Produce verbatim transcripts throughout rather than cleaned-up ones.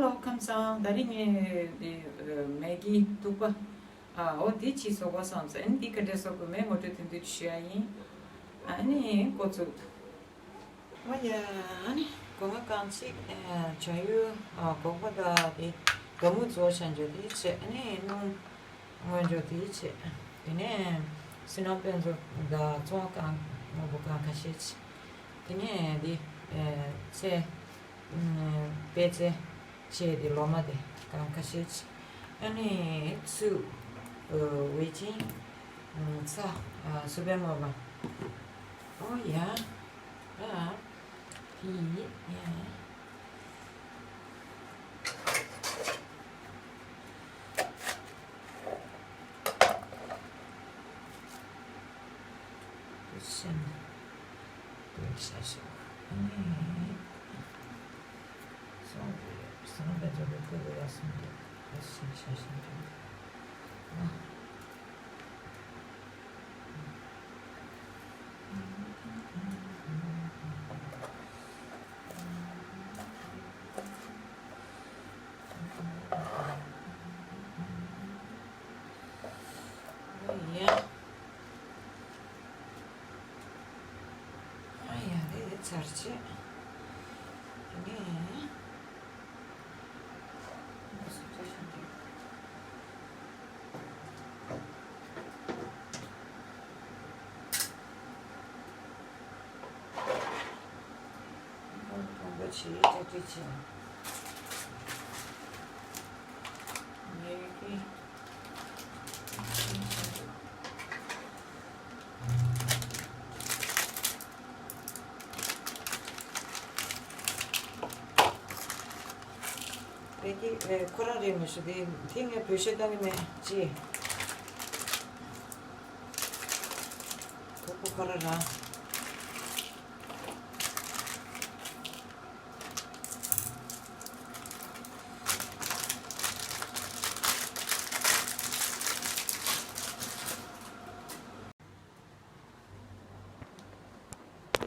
ཨོ་ཁམས་བཟང་། ད་རིང་ངས་འདི་མེ་གི་ཐུག་པ། ཨ་འོ་འདི་ཅིག་བཟོ་དགོས་བསམ་སོང་། ཨ་ནི་འདི་ག་འདྲས་བཟོ་དགོས་མེད་ངོ་སྤྲོད་དེ་འདྲ་ཞུ་ཡ་ཡིན། ཨ་ནི་འགོ་བཙུགས། ཨོ་ཡ། ཨ་ནི་སྒོ་ང་རྐང་གཅིག་ཨ་བྱ་ཡུ་ཨ་སྒོག་པ་དང་དེ་སྒ་སྨུག་བཙོ་བྱ་འཇོག་དེ་བྱས། ཨ་ནི་སྣུམ་སྔོན་འཇོག་དེ་བྱས། དེ་ནས་སི་ནམ་དཔོན་ཚོ་དང་བཙོང་རྐང་སྔོན་པོ་རྐང་ཁ་ཤས་བྱས། དེ་ནས་འདི་ཨ་ཚལ་ཨ་པད་ཚལ་བྱས་དེ་ལོ་མ་དེ་རྐང་ཁ་ཤས་བྱས། ཨ་ནི་ཚུ་ཨ་ཝེ་ཅིན་ཚ་ཨ་སུ་པན་མོ་བ། ཨོ་ཡ། ཨ། ཡི། ཡ། ཤན། དུ་ཤ་ཤ། ཨ་ནི། སོང་སོང་པའི་ཚོ་གི་ཁུ་གུ་ཡ་སོང་དུ། ཤ་ཤ་ཤ་ཤ། ཨ། ཡ། ཨ་ཡ་རེད་ཚར་ཆེ། དེ་ནས། དེ་གི་ཁོ་རང་རེད་མི་ཤེས། དེ་དེ་ངས་བེད་སྤྱོད་གཏང་གི་མེད་ཅི། ཁོ་ཁོ་ཁོ་རང་རང་།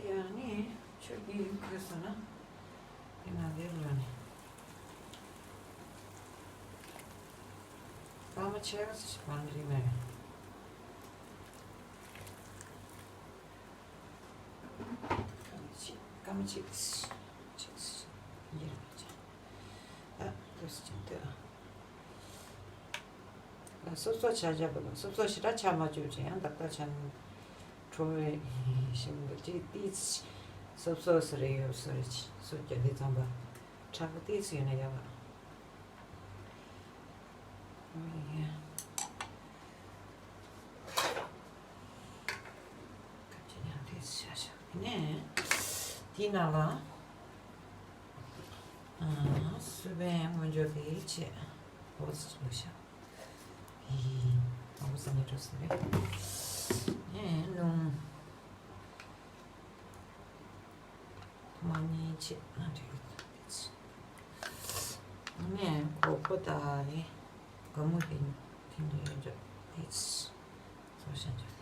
ཡང་ནི་ཆོས་ཀྱི་ཡུལ་ཁོས་ཟེར་ན། དེ་ན་དེ་ལ་ནི། ལྷག་མ་ཆེ་བ་ཞིག་བང་རི་མེད། སྐམ་ཅིག་སྐམ་ཅིག་ཅིག་ཡར་ཅིག་ཨ་ཏོག་ཙམ་ཅིག་ཏོག་སོབ་སོབ་བྱ་བྱ་བ་དང་སོབ་སོབ་ཞེ་དྲག་ཆགས་མ་བཅུག་ཅིག་ཡང་ཏག་ཏག་ཆགས་ན་བྲོ་བའི་ཞིམ་པོ་ཅིག་ཏིས་སོབ་སོབ་སུ་རེ་ཡོད་སུ་རེ་སོབ་རྒྱག་དུས་ཙམ་པ་དྲག་པོ་ཏིས་ཡོད་ན་ཡག་པ། ཨོ་ཡ། ཁ་ཅིག་ཡང་ཏིས་ཤ་ཤ་ནས་དེའི་ནང་ལ། ཨ། སུ་བན་སྔོན་འཇོག་དེ་བྱས། འོ་ཙི་ལ་ཤ། ཡི། འོ་ཙི་ནས་འགྲོ་ཟེར་རེད། ཨེ་སྣུམ། མ་ཉེས་བྱས་ན་འགྲིག་གི་འདུག་ནས་གོ་ཁོ་ད་རེད། སྒ་སྨུག་དེ་དེ་འདྲ་འཇོག་དེ་ཚོ་ཤ་འཇོག་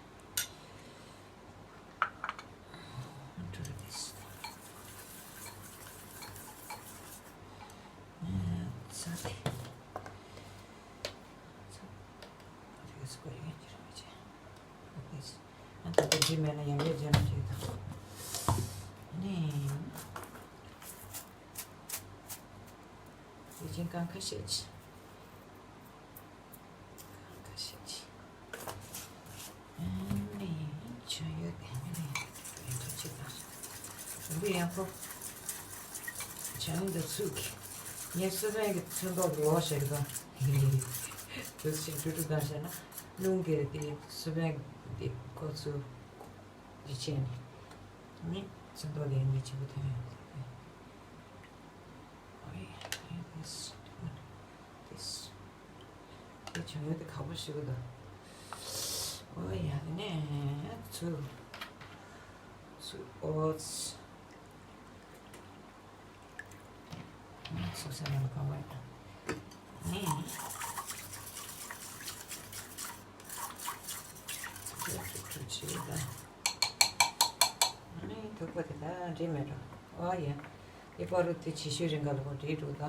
དེ། ཡིན་ཅིང་གང་ཁ་ཤས་ཀྱི། གང་ཁ་ཤས་ཀྱི། ཨ་ནི་བྱ་ཡོད་དེ་ནི་ཡིན་ཁ་ཅིག་དང་། འདི་ཡང་ཁོ། བྱ་ཡོད་འདི་ཚུགས་ཀྱི། ངས་སུ་བན་གྱི་ཚོན་མདོག་ལོག་བྱས་རེད་པ། དུས་ཕྱིན་དུས་དུ་དང་བྱས་ན་རླུང་གི་དེ་སུ་བན་དེ་ཁོ་ཚོ་འདི་བྱས་ནས་ནི་ཚོན་མདོག་ལེན་མི་བྱེད་པ་ཐོན་ཡོད་དེ། ཨོ་ཡ། This. དེ་བྱུང་ཡོད་དེ་ཁག་པོ་ཞིག་གི་འདུག་ཨོ་ཡ་དེ་ནས་ཚུར་ཚུར་ཨོ་ཚུར་ས་ནང་གང་བ་ནས་ཚུར་ཚུར་ཚུར་བྱེད་ད། ཨ་ནི་ཐུག་པ་དེ་ད་འདྲེ་མེད་འགྲོ། ཨོ་ཡ། ཨེ་པ་རུ་དེ་ཆེ་ཤོས་རིང་ག་ལ་གོ་འདྲེ་འགྲོ་ད།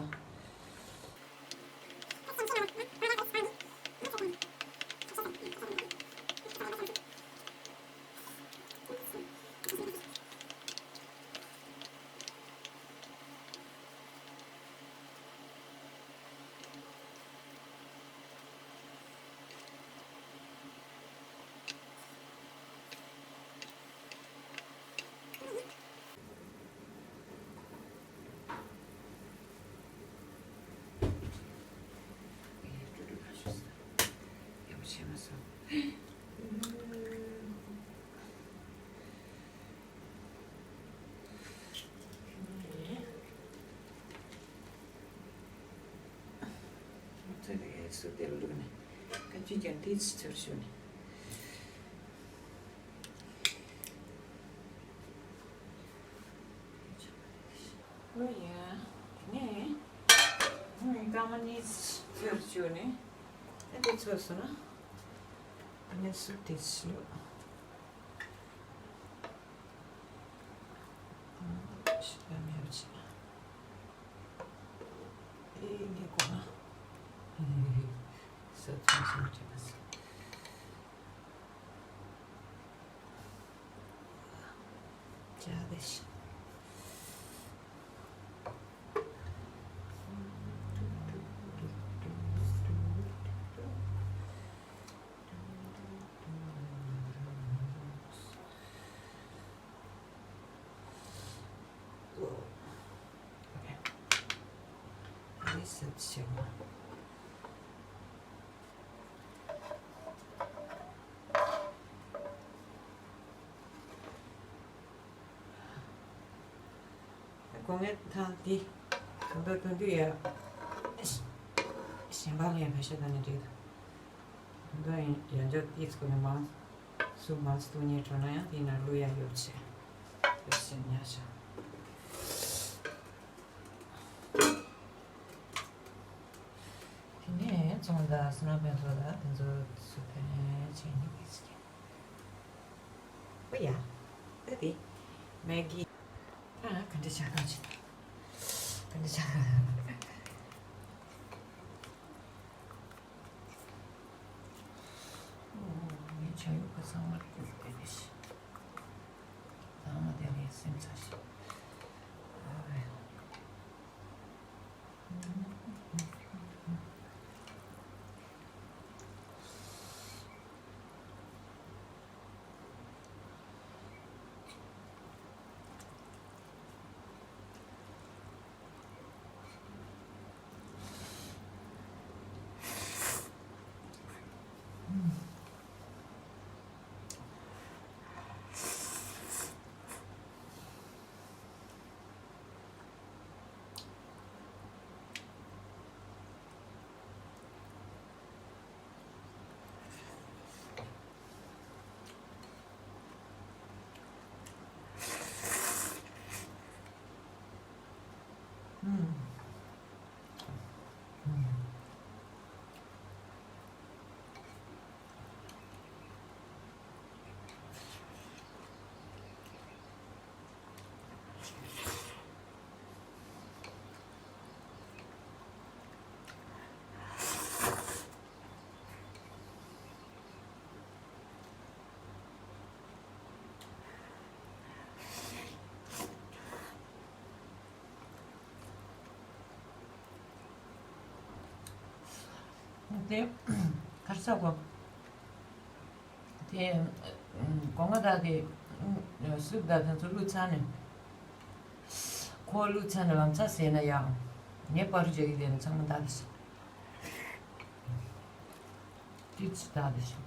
ཟེར་ཏེ་སུ་དེ་ལ་བླུགས་ནས་ཁ་ཅིག་ཀྱང་དེ་ཚོར་ཞུ་ནས། ཨོ་ཡ། དེ་ནས་སྐར་མ་གཉིས་ཚོར་ཞུ་ནས། ཨ་དེ་ཚོར་སོང་ན་ཨ་ནི་སུ་དེ་ཚོ་བླུགས། ཤི་ད་མེད་པ་ཅིག་ཨེ་ངས་གོ་ན། ས་ཐོན་སོང་ཅེས་པ་སི། ཇ་བེ་ཤི། Reception. དགོས་ངེས་ཐང་འདི་ད་ལྟ་ཐོན་དུས་ཡ། གཞན་པ་ལ་ཡང་བེད་སྤྱོད་བཏང་ནས་འགྲིག་ད་ལྟ་ཡང་ཡང་འཇོག་ཏིས་ཁོ་ནས་མང་སུ་མང་སུ་ཉེ་འགྲོ་ན་ཡང་དེ་ན་བླུག་ཡ་ཡོད་ཆེ། བེད་སྤྱོད་ཉག་ཤ། དེ་ནས་ཚོང་དང་སྣ་ཕན་ཚོགས་དང་དེ་ཚོ་སུ་ཕན་བྱེད་ནི་གི་ཟིག་ཨོ་ཡ། ད་དེ་མེ་གི། ད་ག་འདྲ་ཆགས་གང་བྱེད་ད། ག་འདྲ་ཆགས་གང་། ཨོ་ངའི་ཆ་ཡོད་པ་ཚང་མར་བསྐུར་བསྡད་རེད་ཤི། ཚང་མ་དེ་ལས་སེམས་ཚ་ཤི། ཨོ་ཝེ། དེ་གར་ས་གོ། དེ་སྒོ་ང་དག་དེ་སུག་དག་དེ་ཚོ་བླུགས་ཚར་ནས། ཁོ་བླུགས་ཚར་ནས་ལམ་སང་ཟས་ན་ཡག་ངས་པ་རུ་བྱེད་ཀྱི་དེ་ནས་ཚང་མ་དག་དེ་ཤི། དེ་ཚོ་དག་དེ་ཤི།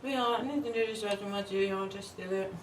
ཡང་ནི་དེ་འདྲའི་རེ་བྱ་ཅུང་མ་བྱེད་ཡང་བཀྲ་ཤིས་བདེ་ལེགས།